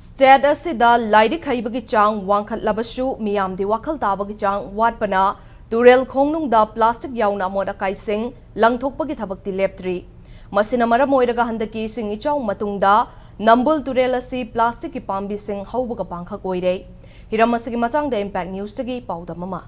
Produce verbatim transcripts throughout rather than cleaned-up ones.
State ꯑꯁꯤꯗ ꯂꯥꯏꯔꯤꯛ ꯍꯩꯕꯒꯤ ꯆꯥꯡ ꯋꯥꯡꯈꯠꯂꯕꯁꯨ, ꯃꯤꯌꯥꯝꯗꯤ ꯋꯥꯈꯜ ꯇꯥꯕꯒꯤ ꯆꯥꯡ ꯋꯥꯠꯄꯅ ꯇꯨꯔꯦꯜ ꯈꯣꯡꯅꯨꯡꯗ ꯄ꯭ꯂꯥꯁꯇꯤꯛ ꯌꯥꯎꯅ ꯑꯃꯣꯠ ꯑꯀꯥꯏꯁꯤꯡ ꯂꯪꯊꯣꯛꯄꯒꯤ ꯊꯕꯛꯇꯤ ꯂꯦꯞꯇ꯭ꯔꯤ꯫ ꯃꯁꯤꯅ ꯃꯔꯝ ꯑꯣꯏꯔꯒ ꯍꯟꯗꯛꯀꯤ ꯏꯁꯤꯡ ꯏꯆꯥꯎ ꯃꯇꯨꯡꯗ ꯅꯝꯕꯨꯜ ꯇꯨꯔꯦꯜ ꯑꯁꯤ ꯄ꯭ꯂꯥꯁꯇꯤꯛꯀꯤ ꯄꯥꯝꯕꯤꯁꯤꯡ ꯍꯧꯕꯒ ꯄꯥꯡꯈꯛ ꯑꯣꯏꯔꯦ꯫ ꯍꯤꯔꯝ ꯑꯁꯤꯒꯤ ꯃꯇꯥꯡꯗ Impact News ꯇꯒꯤ ꯄꯥꯎꯗꯝ ꯑꯃ꯫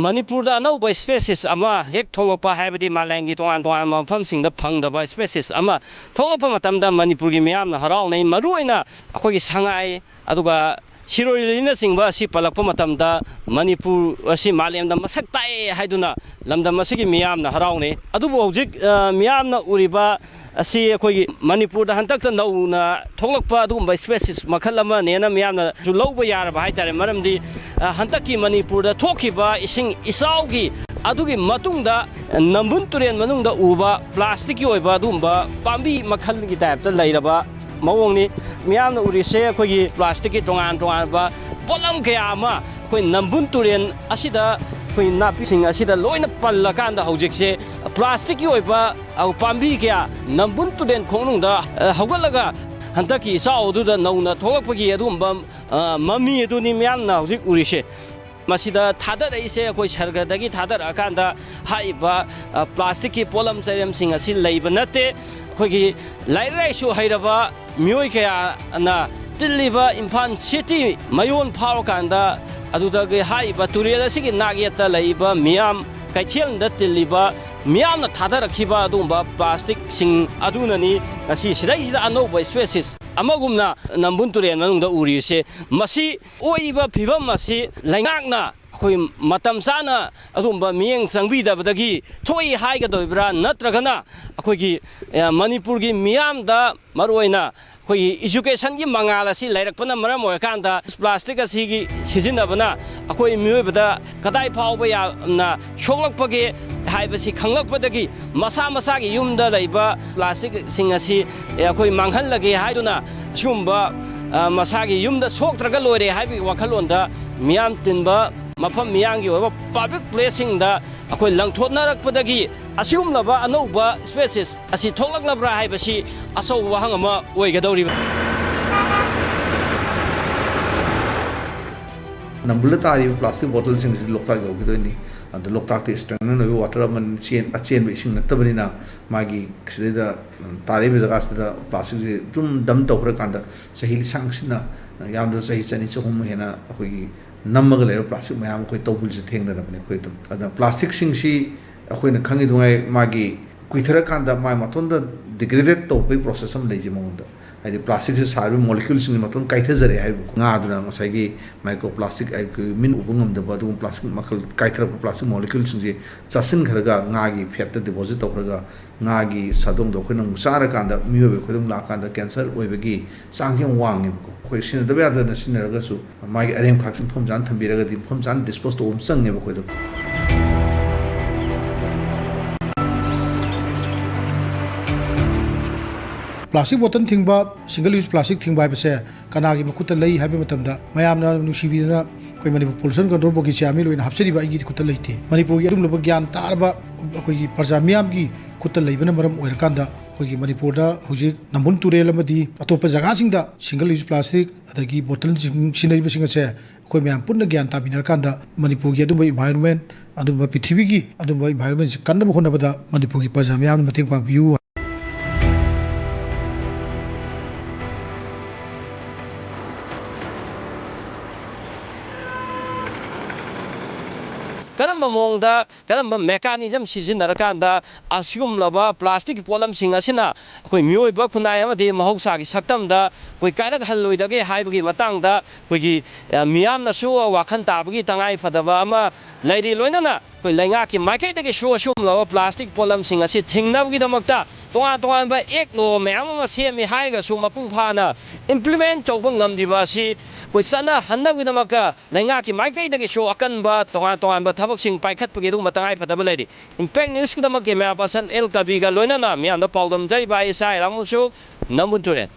ꯃꯅꯤꯄꯨꯔꯗ ꯑꯅꯧꯕ species ꯑꯃ ꯍꯦꯛ ꯊꯣꯛꯂꯛꯄ, ꯍꯥꯏꯕꯗꯤ ꯃꯥꯂꯦꯝꯒꯤ ꯇꯣꯉꯥꯟ ꯇꯣꯉꯥꯟꯕ ꯃꯐꯝꯁꯤꯡꯗ ꯐꯪꯗꯕ species ꯑꯃ ꯊꯣꯛꯂꯛꯄ ꯃꯇꯝꯗ ꯃꯅꯤꯄꯨꯔꯒꯤ ꯃꯤꯌꯥꯝꯅ ꯍꯔꯥꯎꯅꯩ꯫ ꯃꯔꯨꯑꯣꯏꯅ ꯑꯩꯈꯣꯏꯒꯤ ꯁꯉꯥꯏ, ꯑꯗꯨꯒ ꯁꯤꯔꯣꯏ ꯂꯤꯂꯤꯅꯆꯤꯡꯕ ꯑꯁꯤ ꯄꯜꯂꯛꯄ ꯃꯇꯝꯗ ꯃꯅꯤꯄꯨꯔ ꯑꯁꯤ ꯃꯥꯂꯦꯝꯗ ꯃꯁꯛ ꯇꯥꯛꯑꯦ ꯍꯥꯏꯗꯨꯅ ꯂꯝꯗꯝ ꯑꯁꯤꯒꯤ ꯃꯤꯌꯥꯝꯅ ꯍꯔꯥꯎꯅꯩ꯫ ꯑꯗꯨꯕꯨ ꯍꯧꯖꯤꯛ, ꯑ, ꯃꯤꯌꯥꯝꯅ ꯎꯔꯤꯕ ꯑꯁꯤ ꯑꯩꯈꯣꯏꯒꯤ ꯃꯅꯤꯄꯨꯔꯗ ꯍꯟꯗꯛꯇ ꯅꯧꯅ ꯊꯣꯛꯂꯛꯄ ꯑꯗꯨꯒꯨꯝꯕ species ꯃꯈꯜ ꯑꯃꯅꯦꯅ ꯃꯤꯌꯥꯝꯅꯁꯨ ꯂꯧꯕ ꯌꯥꯔꯕ ꯍꯥꯏꯇꯥꯔꯦ꯫ ꯃꯔꯝꯗꯤ, ꯑ, ꯍꯟꯗꯛꯀꯤ ꯃꯅꯤꯄꯨꯔꯗ ꯊꯣꯛꯈꯤꯕ ꯏꯁꯤꯡ ꯏꯆꯥꯎꯒꯤ ꯑꯗꯨꯒꯤ ꯃꯇꯨꯡꯗ ꯅꯝꯕꯨꯜ ꯇꯨꯔꯦꯜ ꯃꯅꯨꯡꯗ ꯎꯕ ꯄ꯭ꯂꯥꯁꯇꯤꯛꯀꯤ ꯑꯣꯏꯕ ꯑꯗꯨꯒꯨꯝꯕ ꯄꯥꯝꯕꯤ ꯃꯈꯜꯒꯤ type ꯇ ꯂꯩꯔꯕ ꯃꯑꯣꯡꯅꯤ꯫ ꯃꯤꯌꯥꯝꯅ ꯎꯔꯤꯁꯦ ꯑꯩꯈꯣꯏꯒꯤ ꯄ꯭ꯂꯥꯁꯇꯤꯛꯀꯤ ꯇꯣꯉꯥꯟ ꯇꯣꯉꯥꯟꯕ ꯄꯣꯠꯂꯝ ꯀꯌꯥ ꯑꯃ ꯑꯩꯈꯣꯏ ꯅꯝꯕꯨꯜ ꯇꯨꯔꯦꯜ ꯑꯁꯤꯗ ꯑꯩꯈꯣꯏ ꯅꯥꯄꯤꯁꯤꯡ ꯑꯁꯤꯗ ꯂꯣꯏꯅ ꯄꯜꯂꯀꯥꯟꯗ ꯍꯧꯖꯤꯛꯁꯦ ꯄ꯭ꯂꯥꯁꯇꯤꯛꯀꯤ ꯑꯣꯏꯕ, ꯑ, ꯄꯥꯝꯕꯤ ꯀꯌꯥ ꯅꯝꯕꯨꯜ ꯇꯨꯔꯦꯜ ꯈꯣꯡꯅꯨꯡꯗ, ꯑ, ꯍꯧꯒꯠꯂꯒ ꯍꯟꯗꯛꯀꯤ ꯏꯆꯥꯎ ꯑꯗꯨꯗ ꯅꯧꯅ ꯊꯣꯛꯂꯛꯄꯒꯤ ꯑꯗꯨꯒꯨꯝꯕ, ꯑ, ꯃꯃꯤ ꯑꯗꯨꯅꯤ ꯃꯤꯌꯥꯝꯅ ꯍꯧꯖꯤꯛ ꯎꯔꯤꯁꯦ꯫ ꯃꯁꯤꯗ ꯊꯥꯗꯔꯛꯏꯁꯦ ꯑꯩꯈꯣꯏ ꯁꯔꯒꯗꯒꯤ ꯊꯥꯗꯔꯛꯑꯀꯥꯟꯗ ꯍꯥꯏꯔꯤꯕ, ꯑ, ꯄ꯭ꯂꯥꯁꯇꯤꯛꯀꯤ ꯄꯣꯠꯂꯝ ꯆꯩꯔꯝꯁꯤꯡ ꯑꯁꯤ ꯂꯩꯕ ꯅꯠꯇꯦ꯫ ꯑꯩꯈꯣꯏꯒꯤ ꯂꯥꯏꯔꯤꯛ ꯂꯥꯏꯁꯨ ꯍꯩꯔꯕ ꯃꯤꯑꯣꯏ ꯀꯌꯥꯅ ꯇꯤꯜꯂꯤꯕ ꯏꯝꯐꯥꯜ city ꯃꯌꯣꯟ ꯐꯥꯎꯔꯀꯥꯟꯗ ꯑꯗꯨꯗꯒꯤ ꯍꯥꯏꯔꯤꯕ ꯇꯨꯔꯦꯜ ꯑꯁꯤꯒꯤ ꯅꯥꯛꯌꯦꯠꯇ ꯂꯩꯔꯤꯕ ꯃꯤꯌꯥꯝ, ꯀꯩꯊꯦꯜꯗ ꯇꯤꯜꯂꯤꯕ ꯃꯤꯌꯥꯝꯅ ꯊꯥꯗꯔꯛꯈꯤꯕ ꯑꯗꯨꯒꯨꯝꯕ ꯄ꯭ꯂꯥꯁꯇꯤꯛꯁꯤꯡ ꯑꯗꯨꯅꯅꯤ ꯉꯁꯤ ꯁꯤꯗꯩꯁꯤꯗ ꯑꯅꯧꯕ species ꯑꯃꯒꯨꯝꯅ ꯅꯝꯕꯨꯜ ꯇꯨꯔꯦꯜ ꯃꯅꯨꯡꯗ ꯎꯔꯤꯁꯦ꯫ ꯃꯁꯤ ꯑꯣꯏꯔꯤꯕ ꯐꯤꯕꯝ ꯑꯁꯤ ꯂꯩꯉꯥꯛꯅ ꯑꯩꯈꯣꯏ ꯃꯇꯝ ꯆꯥꯅ ꯑꯗꯨꯒꯨꯝꯕ ꯃꯤꯠꯌꯦꯡ ꯆꯪꯕꯤꯗꯕꯗꯒꯤ ꯊꯣꯛꯏ ꯍꯥꯏꯒꯗꯧꯔꯤꯕ꯭ꯔꯥ, ꯅꯠꯇ꯭ꯔꯒꯅ ꯑꯩꯈꯣꯏꯒꯤ, ꯑ, ꯃꯅꯤꯄꯨꯔꯒꯤ ꯃꯤꯌꯥꯝꯗ, ꯃꯔꯨꯑꯣꯏꯅ ꯑꯩꯈꯣꯏꯒꯤ ꯏꯖꯨꯀꯦꯁꯟꯒꯤ ꯃꯉꯥꯜ ꯑꯁꯤ ꯂꯩꯔꯛꯄꯅ ꯃꯔꯝ ꯑꯣꯏꯔꯀꯥꯟꯗ ꯄ꯭ꯂꯥꯁꯇꯤꯛ ꯑꯁꯤꯒꯤ ꯁꯤꯖꯤꯟꯅꯕꯅ ꯑꯩꯈꯣꯏ ꯃꯤꯑꯣꯏꯕꯗ ꯀꯗꯥꯏ ꯐꯥꯎꯕ ꯌꯥꯝꯅ ꯁꯣꯛꯂꯛꯄꯒꯦ ꯍꯥꯏꯕꯁꯤ ꯈꯪꯂꯛꯄꯗꯒꯤ ꯃꯁꯥ ꯃꯁꯥꯒꯤ ꯌꯨꯝꯗ ꯂꯩꯕ ꯄ꯭ꯂꯥꯁꯇꯤꯛꯁꯤꯡ ꯑꯁꯤ ꯑꯩꯈꯣꯏ ꯃꯥꯡꯍꯜꯂꯒꯦ ꯍꯥꯏꯗꯨꯅ ꯑꯁꯤꯒꯨꯝꯕ, ꯑ, ꯃꯁꯥꯒꯤ ꯌꯨꯝꯗ ꯁꯣꯛꯇ꯭ꯔꯒ ꯂꯣꯏꯔꯦ ꯍꯥꯏꯕꯒꯤ ꯋꯥꯈꯜꯂꯣꯟꯗ ꯃꯤꯌꯥꯝ ꯇꯤꯟꯕ ꯃꯐꯝ ꯃꯤꯌꯥꯝꯒꯤ ꯑꯣꯏꯕ ꯄꯕ꯭ꯂꯤꯛ ꯄ꯭ꯂꯦꯁꯁꯤꯡꯗ ꯑꯩꯈꯣꯏ ꯂꯪꯊꯣꯛꯅꯔꯛꯄꯗꯒꯤ ꯑꯁꯤꯒꯨꯝꯂꯕ ꯑꯅꯧꯕ ꯁ꯭ꯄꯦꯁꯤꯁ ꯑꯁꯤ ꯊꯣꯛꯂꯛꯂꯕ꯭ꯔꯥ ꯍꯥꯏꯕꯁꯤ ꯑꯆꯧꯕ ꯋꯥꯍꯪ ꯑꯃ ꯑꯣꯏꯒꯗꯧꯔꯤꯕꯅꯤ꯫ ꯅꯝꯕꯨꯜꯗ ꯇꯥꯔꯤꯕ ꯄ꯭ꯂꯥꯁꯇꯤꯛ ꯕꯣꯇꯜꯁꯤꯡꯁꯤ ꯂꯣꯛꯇꯥꯛ ꯌꯧꯈꯤꯗꯣꯏꯅꯤ꯫ ꯑꯗꯣ ꯂꯣꯛꯇꯥꯛꯇ ꯁ꯭ꯇꯦꯒꯅꯦꯟ ꯑꯣꯏꯕ ꯋꯥꯇꯔ ꯑꯃ ꯆꯦꯟ-, ꯑꯆꯦꯟꯕ ꯏꯁꯤꯡ ꯅꯠꯇꯕꯅꯤꯅ, ꯃꯥꯒꯤ ꯁꯤꯗꯩꯗ, ꯎꯝ, ꯇꯥꯔꯛꯏꯕ ꯖꯒꯥꯁꯤꯗ ꯄ꯭ꯂꯥꯁꯇꯤꯛꯁꯤ ꯑꯗꯨꯝ ꯗꯝ ꯇꯧꯈ꯭ꯔꯀꯥꯟꯗ ꯆꯍꯤ ꯂꯤꯁꯥꯡ ꯁꯤꯠꯅ, ꯌꯥꯝꯗ꯭ꯔꯕ ꯆꯍꯤ ꯆꯅꯤ ꯆꯍꯨꯝ ꯍꯦꯟꯅ ꯑꯩꯈꯣꯏꯒꯤ ꯅꯝꯃꯒ ꯂꯩꯔꯕ ꯄ꯭ꯂꯥꯁꯇꯤꯛ ꯃꯌꯥꯝ ꯑꯩꯈꯣꯏ ꯇꯧꯕꯨꯜꯁꯦ ꯊꯦꯡꯅꯔꯕꯅꯤ ꯑꯩꯈꯣꯏ ꯑꯗꯨꯝ꯫ ꯑꯗ ꯄ꯭ꯂꯥꯁꯇꯤꯛꯁꯤꯡꯁꯤ ꯑꯩꯈꯣꯏꯅ ꯈꯪꯉꯤꯗꯨꯉꯥꯏ ꯃꯥꯒꯤ ꯀꯨꯏꯊꯔꯀꯥꯟꯗ ꯃꯥ ꯃꯇꯣꯟꯗ ꯗꯤꯒ꯭ꯔꯦꯗꯦꯠ ꯇꯧꯕꯒꯤ ꯄ꯭ꯔꯣꯁꯦꯁ ꯑꯃ ꯂꯩꯖꯩ ꯃꯉꯣꯟꯗ꯫ ꯍꯥꯏꯗꯤ ꯄ꯭ꯂꯥꯁꯇꯤꯛꯁꯤ ꯁꯥꯔꯤꯕ ꯃꯣꯂꯤꯀ꯭ꯌꯨꯜꯁꯤꯡꯒꯤ ꯃꯇꯣꯟ ꯀꯥꯏꯊꯖꯔꯦ ꯍꯥꯏꯔꯤꯕ ꯉꯥꯗꯨꯅ ꯉꯁꯥꯏꯒꯤ ꯃꯥꯏꯀ꯭ꯔꯣ ꯄ꯭ꯂꯥꯁꯇꯤꯛ, ꯑꯩꯈꯣꯏ ꯃꯤꯠ ꯎꯕ ꯉꯝꯗꯕ ꯑꯗꯨꯒꯨꯝꯕ ꯄ꯭ꯂꯥꯁꯇꯤꯛ ꯃꯈꯜ ꯀꯥꯏꯊꯔꯛꯄ ꯄ꯭ꯂꯥꯁꯇꯤꯛ ꯃꯣꯂꯤꯀ꯭ꯌꯨꯜꯁꯤꯡꯁꯤ ꯆꯥꯁꯤꯟꯈ꯭ꯔꯒ ꯉꯥꯒꯤ ꯐꯦꯠꯇ ꯗꯤꯄꯣꯖꯤꯠ ꯇꯧꯈ꯭ꯔꯒ ꯉꯥꯒꯤ ꯁꯥꯗꯣꯡꯗꯣ ꯑꯩꯈꯣꯏꯅ ꯑꯃꯨꯛ ꯆꯥꯔꯀꯥꯟꯗ ꯃꯤꯑꯣꯏꯕ ꯑꯩꯈꯣꯏꯗ ꯑꯃꯨꯛ ꯂꯥꯛꯑꯀꯥꯟꯗ ꯀꯦꯟꯁꯔ ꯑꯣꯏꯕꯒꯤ ꯆꯥꯡꯁꯤ ꯌꯥꯝ ꯋꯥꯡꯉꯦꯕꯀꯣ꯫ ꯑꯩꯈꯣꯏ ꯁꯤꯖꯤꯟꯅꯗꯕ ꯌꯥꯗꯅ ꯁꯤꯖꯤꯟꯅꯔꯒꯁꯨ ꯃꯥꯒꯤ ꯑꯔꯦꯝ ꯈꯥꯛꯁꯤ ꯃꯐꯝ ꯆꯥꯅ ꯊꯝꯕꯤꯔꯒꯗꯤ ꯃꯐꯝ ꯆꯥꯅ ꯗꯤꯁꯄꯣꯖ ꯇꯧꯕ ꯑꯃ ꯆꯪꯉꯦꯕ ꯑꯩꯈꯣꯏꯗ꯫ ꯄ꯭ꯂꯥꯁꯇꯤꯛ ꯕꯣꯇꯜ ꯊꯤꯡꯕ, ꯁꯤꯡꯒꯜ ꯌꯨꯁ ꯄ꯭ꯂꯥꯁꯇꯤꯛ ꯊꯤꯡꯕ ꯍꯥꯏꯕꯁꯦ ꯀꯅꯥꯒꯤ ꯃꯈꯨꯠꯇ ꯂꯩ ꯍꯥꯏꯕ ꯃꯇꯝꯗ, ꯃꯌꯥꯝꯅ ꯅꯨꯡꯁꯤꯕꯤꯗꯨꯅ ꯑꯩꯈꯣꯏ ꯃꯅꯤꯄꯨꯔ ꯄꯣꯂꯨꯁꯟ ꯀꯟꯇ꯭ꯔꯣꯜ ꯕꯣꯔꯗꯀꯤ ꯆꯤꯌꯥꯔꯃꯦꯟ ꯑꯣꯏꯅ ꯍꯥꯞꯆꯔꯤꯕ ꯑꯩꯒꯤ ꯈꯨꯠꯇ ꯂꯩꯇꯦ꯫ ꯃꯅꯤꯄꯨꯔꯒꯤ ꯑꯗꯨꯒꯨꯝꯂꯕ ꯒ꯭ꯌꯥꯟ ꯇꯥꯔꯕ ꯑꯩꯈꯣꯏꯒꯤ ꯄ꯭ꯔꯖꯥ ꯃꯤꯌꯥꯝꯒꯤ ꯈꯨꯠꯇ ꯂꯩꯕꯅ ꯃꯔꯝ ꯑꯣꯏꯔꯀꯥꯟꯗ, ꯑꯩꯈꯣꯏꯒꯤ ꯃꯅꯤꯄꯨꯔꯗ ꯍꯧꯖꯤꯛ ꯅꯝꯕꯨꯜ ꯇꯨꯔꯦꯜ ꯑꯃꯗꯤ ꯑꯇꯣꯞꯄ ꯖꯒꯥꯁꯤꯡꯗ ꯁꯤꯡꯒꯜ ꯌꯨꯁ ꯄ꯭ꯂꯥꯁꯇꯤꯛ ꯑꯗꯒꯤ ꯕꯣꯇꯜꯁꯤꯡ ꯁꯤꯖꯤꯟꯅꯔꯤꯕꯁꯤꯡ ꯑꯁꯦ ꯑꯩꯈꯣꯏ ꯃꯌꯥꯝ ꯄꯨꯟꯅ ꯒ꯭ꯌꯥꯟ ꯇꯥꯃꯤꯟꯅꯔꯀꯥꯟꯗ ꯃꯅꯤꯄꯨꯔꯒꯤ ꯑꯗꯨꯝꯕ ꯏꯟꯚꯥꯏꯔꯣꯟꯃꯦꯟ, ꯑꯗꯨꯝꯕ ꯄ꯭ꯔꯤꯊꯤꯕꯤꯒꯤ ꯑꯗꯨꯝꯕ ꯏꯟꯚꯥꯏꯔꯣꯟꯃꯦꯟꯁꯤ ꯀꯟꯅꯕ ꯍꯣꯠꯅꯕꯗ ꯃꯅꯤꯄꯨꯔꯒꯤ ꯄ꯭ꯔꯖꯥ ꯃꯤꯌꯥꯝꯅ ꯃꯇꯦꯡ ꯄꯥꯡꯕꯤꯌꯨ꯫ ꯀꯔꯝꯕ ꯃꯑꯣꯡꯗ, ꯀꯔꯝꯕ ꯃꯦꯀꯥꯅꯤꯖꯝ ꯁꯤꯖꯤꯟꯅꯔꯀꯥꯟꯗ ꯑꯁꯤꯒꯨꯝꯂꯕ ꯄ꯭ꯂꯥꯁꯇꯤꯛꯀꯤ ꯄꯣꯠꯂꯝꯁꯤꯡ ꯑꯁꯤꯅ ꯑꯩꯈꯣꯏ ꯃꯤꯑꯣꯏꯕ ꯈꯨꯟꯅꯥꯏ ꯑꯃꯗꯤ ꯃꯍꯧꯁꯥꯒꯤ ꯁꯛꯇꯝꯗ ꯑꯩꯈꯣꯏ ꯀꯥꯏꯔꯛꯍꯜꯂꯣꯏꯗꯒꯦ ꯍꯥꯏꯕꯒꯤ ꯃꯇꯥꯡꯗ ꯑꯩꯈꯣꯏꯒꯤ, ꯑ, ꯃꯤꯌꯥꯝꯅꯁꯨ ꯋꯥꯈꯜ ꯇꯥꯕꯒꯤ ꯇꯉꯥꯏ ꯐꯗꯕ ꯑꯃ ꯂꯩꯔꯤ꯫ ꯂꯣꯏꯅꯅ ꯑꯩꯈꯣꯏ ꯂꯩꯉꯥꯛꯀꯤ ꯃꯥꯏꯀꯩꯗꯒꯤꯁꯨ ꯑꯁꯤꯒꯨꯝꯂꯕ ꯄ꯭ꯂꯥꯁꯇꯤꯛ ꯄꯣꯠꯂꯝꯁꯤꯡ ꯑꯁꯤ ꯊꯤꯡꯅꯕꯒꯤꯗꯃꯛꯇ ꯇꯣꯉꯥꯟ ꯇꯣꯉꯥꯟꯕ ꯑꯦꯛ ꯂꯣ ꯃꯌꯥꯝ ꯑꯃ ꯁꯦꯝꯃꯤ ꯍꯥꯏꯔꯒꯁꯨ ꯃꯄꯨꯡ ꯐꯥꯅ ꯏꯝꯄ꯭ꯂꯤꯃꯦꯟ ꯇꯧꯕ ꯉꯝꯗ꯭ꯔꯤꯕ ꯑꯁꯤ ꯑꯩꯈꯣꯏ ꯆꯠꯅꯍꯟꯅꯕꯒꯤꯗꯃꯛꯇ ꯂꯩꯉꯥꯛꯀꯤ ꯃꯥꯏꯀꯩꯗꯒꯤꯁꯨ ꯑꯀꯟꯕ ꯇꯣꯉꯥꯟ ꯇꯣꯉꯥꯟꯕ ꯊꯕꯛꯁꯤꯡ ꯄꯥꯏꯈꯠꯄꯒꯤ ꯑꯗꯨꯒꯨꯝꯕ ꯇꯉꯥꯏ ꯐꯗꯕ ꯂꯩꯔꯤ꯫ ꯏꯝꯄꯦꯛ ꯅ꯭ꯌꯨꯁꯀꯤꯗꯃꯛ ꯀꯦꯃꯦꯔꯥ ꯄꯔꯁꯟ ꯑꯦꯜ ꯀꯕꯤꯒ ꯂꯣꯏꯅꯅ ꯃꯤꯌꯥꯝꯗ ꯄꯥꯎꯗꯝꯖꯔꯤꯕ ꯑꯩ ꯏꯁꯥ ꯏꯔꯥꯃꯨꯁꯨ ꯅꯝꯕꯨꯟ ꯇꯨꯔꯦꯟ꯫